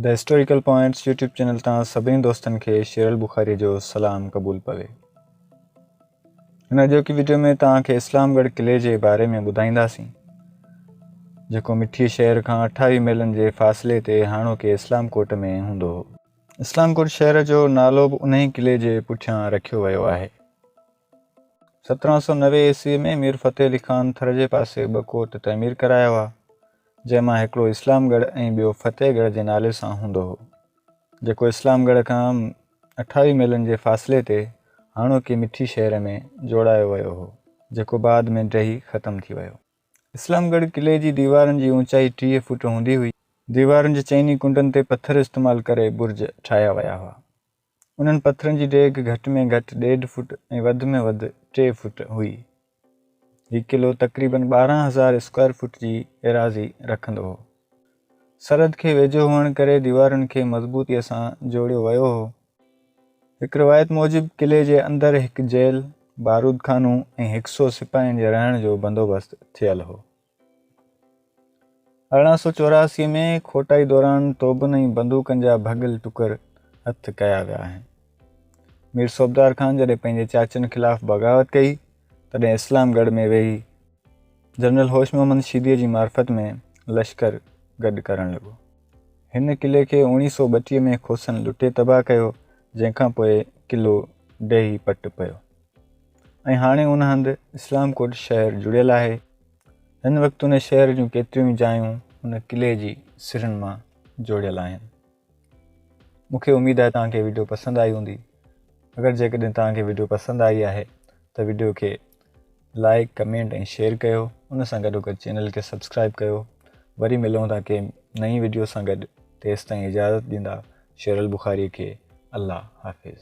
The historical points YouTube channel تان سڀني دوستن کي شيرل بخاري جو سلام قبول پوي. هن اڄوڪي وڊيو ۾ توهان کي اسلام ڳڙهه قلعي جي باري ۾ ٻڌائينداسين جيڪو مٺي شهر کان 28 ميلن جي فاصلي تي هاڻوڪي اسلام ڪوٽ ۾ هوندو هو. اسلام ڪوٽ شهر جو نالو به انهي قلعي جي پٺيان رکيو ويو آهي. 1790 عيسويء ۾ مير فتح علي خان ٿر جي پاسي ٻه ڪوٽ تعمير ڪرايا هئا، جنهن مان هڪڙو اسلام ڳڙهه ۽ ٻيو فتح ڳڙهه جي نالي سان هوندو هو، جيڪو اسلام ڳڙهه کان 28 ميلن جي فاصلي تي هاڻوڪي مٺي شهر ۾ جوڙايو ويو هو، جيڪو بعد ۾ ڊهي ختم ٿي ويو. اسلام ڳڙهه قلعي جي ديوارن جي اوچائي 30 فوٽ هوندي هئي. ديوارن جي چئني ڪنڊن تي پٿر استعمال ڪري برج ٺاهيا ويا هئا. انهن پٿرن جي ڊيگهه گهٽ ۾ گهٽ ڏيڍ فوٽ ۽ وڌ ۾ وڌ ٽي فوٽ هئي. هي قلعو تقريباً 12,000 اسڪوائر فوٽ جي ايراضي رکندو هو. سرحد کي ويجهو هئڻ ڪري ديوارن کي مضبوطيء سان جوڙيو ويو هو. هڪ روايت موجب قلعي جي اندر هڪ جيل، بارود خانو ۽ هڪ سو سپاهين جي رهڻ جو بندوبست ٿيل هو. 1884 ۾ کوٽائي دوران توبن ۽ بندوقن جا ڀڳل ٽڪر هٿ ڪيا ويا آهن. مير صوبدار خان جڏهن پنهنجي چاچن خلاف بغاوت ڪئي، تڏهن اسلام ڳڙهه ۾ ويهي جنرل هوش محمد شيديء جي معرفت ۾ لشڪر گڏ ڪرڻ لڳو. هن قلعي کي 1932 ۾ کوسن لٽي تباهه ڪيو، جنهن کان پوء قلعو ڊهي پٽ پيو ۽ هاڻي ان هنڌ اسلام ڪوٽ شهر جڙيل آهي. هن وقت ان شهر جون ڪيتريون ئي جايون ان قلعي جي سرن مان جوڙيل آهن. مون کي اميد آهي توهان کي وڊيو پسند آئي هوندي. اگر جيڪڏهن توهان کي وڊيو پسند آئي آهي ته وڊيو کي لائڪ، ڪمينٽ ۽ شيئر ڪيو. ان سان گڏوگڏ چينل کي سبسڪرائب ڪيو. وري ملون ٿا ڪنهن نئين وڊيو سان گڏ. تيستائين اجازت ڏيندا شيرل بخاري کي. الله حافظ.